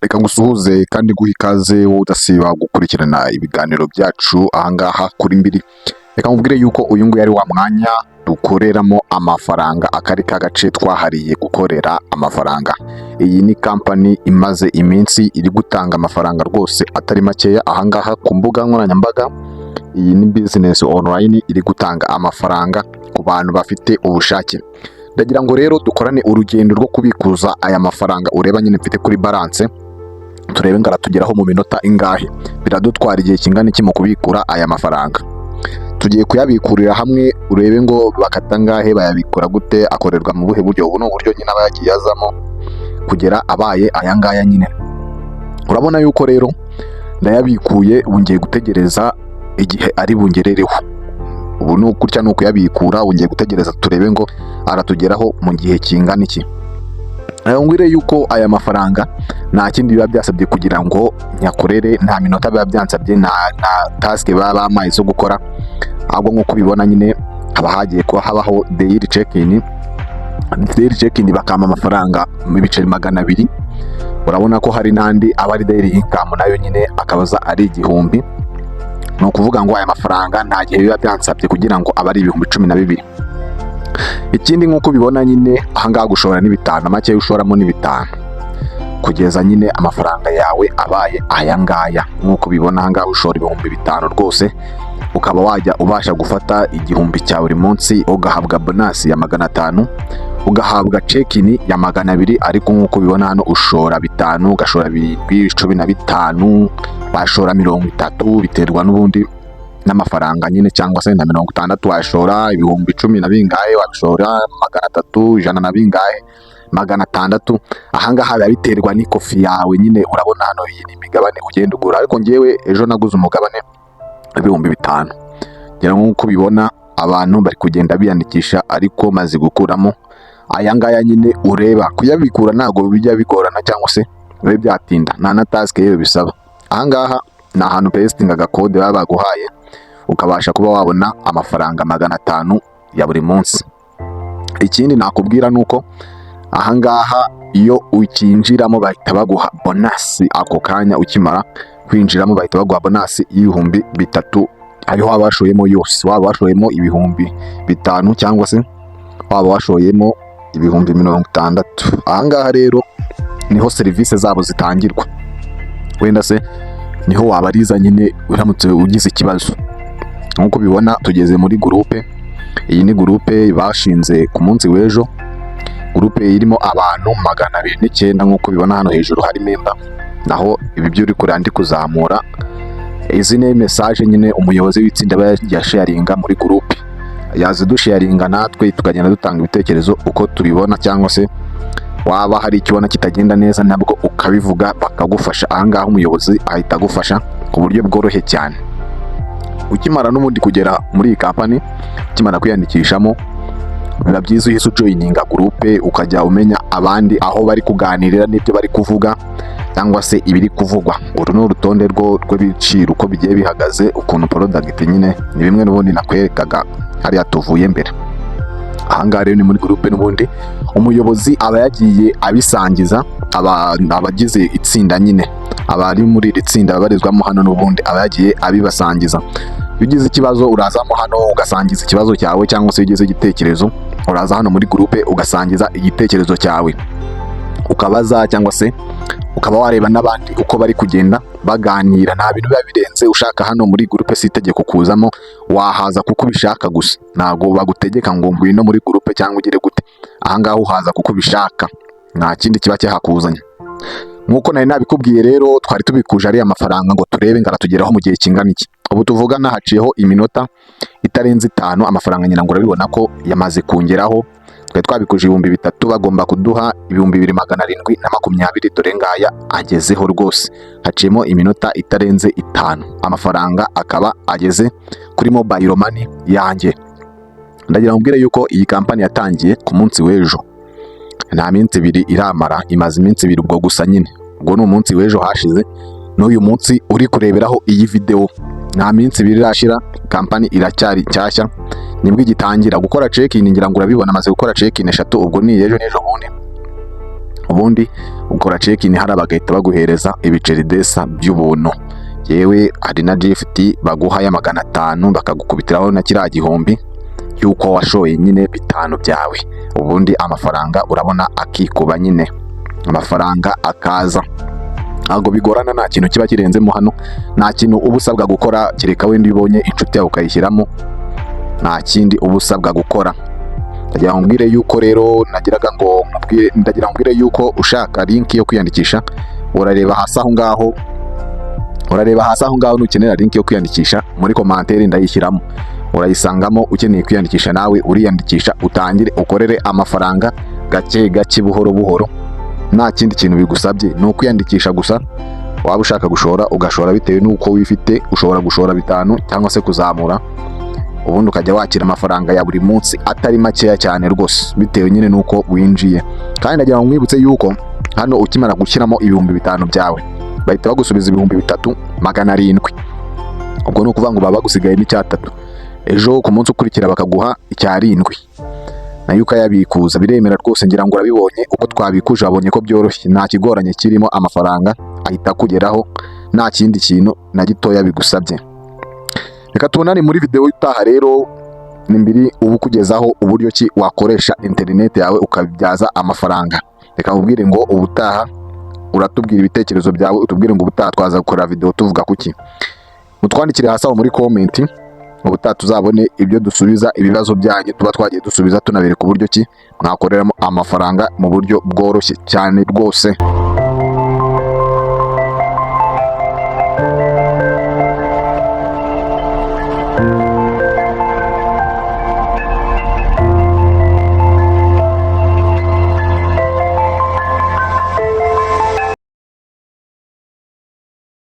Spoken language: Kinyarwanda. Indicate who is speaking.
Speaker 1: Reka ngusuhuze kandi nguhe ikaze wowe udasiba gukurikirana ibiganiro byacu ahangaha kuri Mbiri. Reka nkubwire yuko uyu nguyu ari wa mwanya dukoreramo amafaranga, akari ka gace twahariye gukorera amafaranga. Iyi ni kampani imaze iminsi iri gutanga amafaranga rwose atari makeya ahangaha ku mbuga nkoranyambaga. Iyi ni business online iri gutanga amafaranga ku bantu bafite ubushake. Ndagira ngo rero dukorane urugendo rwo kubikuza aya mafaranga ureba nyine mfite kuri balance, turebe ngo aratugeraho mu minota ingahe, biradutwara igihe kingana iki mu kubikura aya mafaranga. Tugiye kuyabikurira hamwe, urebe ngo bakata angahe, bayabikura gute, akorerwa mu buhe buryo. Ubu ni uburyo nyine aba yagiye azamo kugera abaye aya ngaya nyine. Urabona yuko rero ndayabikuye, ubu ngiye gutegereza igihe ari bungerereho. Ubu ni gutya, ni ukuyabikura, ubu ngiye gutegereza turebe ngo aratugeraho mu gihe kingana iki. Ngwire yuko aya mafaranga nta kindi biba byasabye kugira ngo nyakorere, nta minota biba byansabye, nta task baba bampaye zo gukora, ahubwo nk'uko ubibona nyine haba hagiye kuba habaho daily check-in, daily check-in bakampa amafaranga mu biceri 200. Urabona ko hari n'andi aba ari daily income, nayo nyine akabaza ari 1000. Ni ukuvuga ngo aya mafaranga nta gihe biba byansabye kugira ngo abe ari 12,000. Ikindi, nk'uko ubibona nyine ahangaha, gushora ni 5, make ushoramo ni 5 kugeza nyine amafaranga yawe abaye aya ngaya. Nk'uko ubibona ahangaha ushora 5000 rwose, ukaba wajya ubasha gufata 1000 cya buri munsi, ugahabwa bonus ya 500, ugahabwa check-in ya 200. Ariko nk'uko ubibona hano ushora 5, ugashora 7, 15, washora 30, biterwa n'ubundi n'amafaranga nyine, cyangwa se na 60 washora 10,000 na bingahe, wabishora 300, ijana na bingahe, 600. Ahangaha biba biterwa n'ikofi yawe nyine. Urabona hano iyi ni imigabane ugenda ugura, ariko ngewe ejo naguze umugabane 5000. Ngira ngo nk'uko ubibona abantu bari kugenda biyandikisha, ariko maze gukuramo aya ngaya nyine ureba. Kuyabikura ntabwo bijya bigorana cyangwa se bibe byatinda, nta na task yewe bisaba. Ahangaha ni ahantu pastinga agakode baba baguhaye, ukabasha kuba wabona amafaranga 500 ya buri munsi. Ikindi nakubwira ni uko ahangaha iyo ukinjiramo bahita baguha bonus ako kanya. Ukimara kwinjiramo bahita baguha bonus y'3000, ayo waba washoyemo yose, waba washoyemo 5000 cyangwa se waba washoyemo 60,000. Ahangaha rero niho serivisi zabo zitangirwa, wenda se niho wabariza nyine uramutse ugize ikibazo. Nk'uko ubibona tugeze muri groupe. Iyi ni groupe bashinze ku munsi w'ejo, groupe irimo abantu 209. Nk'uko ubibona hano hejuru hari member, naho ibi byo uri kureba ndi kuzamura, izi ni message nyine umuyobozi w'itsinda aba yagiye asharinga muri groupe, yazidusharinga natwe tukagenda dutanga ibitekerezo uko tubibona, cyangwa se waba hari icyo ubona kitagenda neza nabwo ukabivuga bakagufasha. Ahangaha umuyobozi ahita agufasha ku buryo bworoshye cyane. Ukimara n'ubundi kugera muri iyi kampani, ukimara kwiyandikishamo, biba byiza uhise ujoininga groupe, ukajya umenya abandi aho bari kuganirira n'ibyo bari kuvuga cyangwa se ibiri kuvugwa. Uru ni urutonde rwo rw'ibiciro uko bigiye bihagaze, ukuntu product nyine ni bimwe n'ubundi nakwerekaga hariya tuvuye mbere. Ahangaha rero ni muri groupe, n'ubundi umuyobozi aba yagiye abisangiza abagize itsinda nyine, abari muri iri tsinda babarizwamo hano, n'ubundi aba yagiye abibasangiza. Iyo ugize ikibazo urazamo hano ugasangiza ikibazo cyawe, cyangwa se iyo ugize igitekerezo uraza hano muri groupe ugasangiza igitekerezo cyawe, ukabaza cyangwa se ukaba wareba n'abandi uko bari kugenda baganira. Nta bintu biba birenze. Ushaka hano muri groupe, si itegeko kuzamo, wahaza kuko ubishaka gusa, ntabwo bagutegeka ngo ngwino muri groupe cyangwa ugire gute. Ahangaha uhaza kuko ubishaka, nta kindi kiba cyahakuzanye. Nk'uko nari nabikubwiye rero, twari tubikuje ariya mafaranga ngo turebe ngo aratugeraho mu gihe kingana iki. Ubu tuvugana haciyeho iminota itarenze 5, amafaranga ngira ngo urabibona ko yamaze kungeraho. Twari twabikuje 3000, bagomba kuduha 2720, dore ngaya agezeho rwose. Haciyemo iminota itarenze 5, amafaranga akaba ageze kuri mobile money yanjye. Ndagira ngo mbwire yuko iyi kampani yatangiye ku munsi w'ejo, nta minsi 2 iramara, imaze iminsi 2 ubwo gusa nyine. Ubwo ni umunsi w'ejo hashize n'uyu munsi uri kureberaho iyi video, nta minsi 2 irashira. Kampani iracyari nshyashya, nibwo igitangira gukora check-in. Ngira ngo urabibona, amaze gukora check-in eshatu, ubwo ni ejo n'ejo bundi. Ubundi ukora check-in hariya, bagahita baguhereza ibiceri desa by'ubuntu. Yewe, hari na gift baguha ya 500, bakagukubitiraho na kiriya gihumbi y'uko washoye nyine 5 byawe. Ubundi amafaranga urabona akikuba nyine, amafaranga akaza. Ntabwo bigorana, nta kintu kiba kirenzemo hano, nta kintu uba usabwa gukora, kereka wenda iyo ubonye inshuti yawe ukayishyiramo, nta kindi uba usabwa gukora. Ndagira ngo mbwire yuko rero nagiraga ngo nkubwire, ndagira ngo mbwire yuko ushaka link yo kwiyandikisha, urareba hasi aho ngaho, urareba hasi aho ngaho. Nukenera link yo kwiyandikisha, muri commentaire ndayishyiramo, urayisangamo. Ukeneye kwiyandikisha nawe uriyandikisha, utangire ukorere amafaranga gake gake, buhoro buhoro. Nta kindi kintu bigusabye, ni ukwiyandikisha gusa. Waba ushaka gushora, ugashora bitewe n'uko wifite. Ushobora gushora 5 cyangwa se kuzamura, ubundi ukajya wakira amafaranga ya buri munsi atari makeya cyane rwose, bitewe nyine n'uko winjiye. Kandi ndagira ngo nkwibutse yuko hano ukimara gushyiramo 5000 byawe, bahita bagusubiza 3700. Ubwo ni ukuvuga ngo baba bagusigaye n'icyatatu. Ejo ku munsi ukurikira bakaguha icyarindwi, nayo ukayabikuza. Biremera rwose, ngira ngo urabibonye uko twabikuje, wabonye ko byoroshye, nta kigoranye kirimo. Amafaranga ahita akugeraho nta kindi kintu na gitoya bigusabye. Reka tubonane muri video itaha. Rero ni mbiri uba ukugezaho uburyo ki wakoresha interineti yawe ukabibyaza amafaranga. Reka nkubwire ngo ubutaha uratubwira ibitekerezo byawe, utubwire ngo ubutaha twaza gukora video tuvuga kuki. Mutwandikire hasi aho muri comment, ubutaha tuzabone ibyo dusubiza ibibazo byanyu tuba twagiye dusubiza, tunabereka uburyo ki mwakoreramo amafaranga mu buryo bworoshye cyane rwose.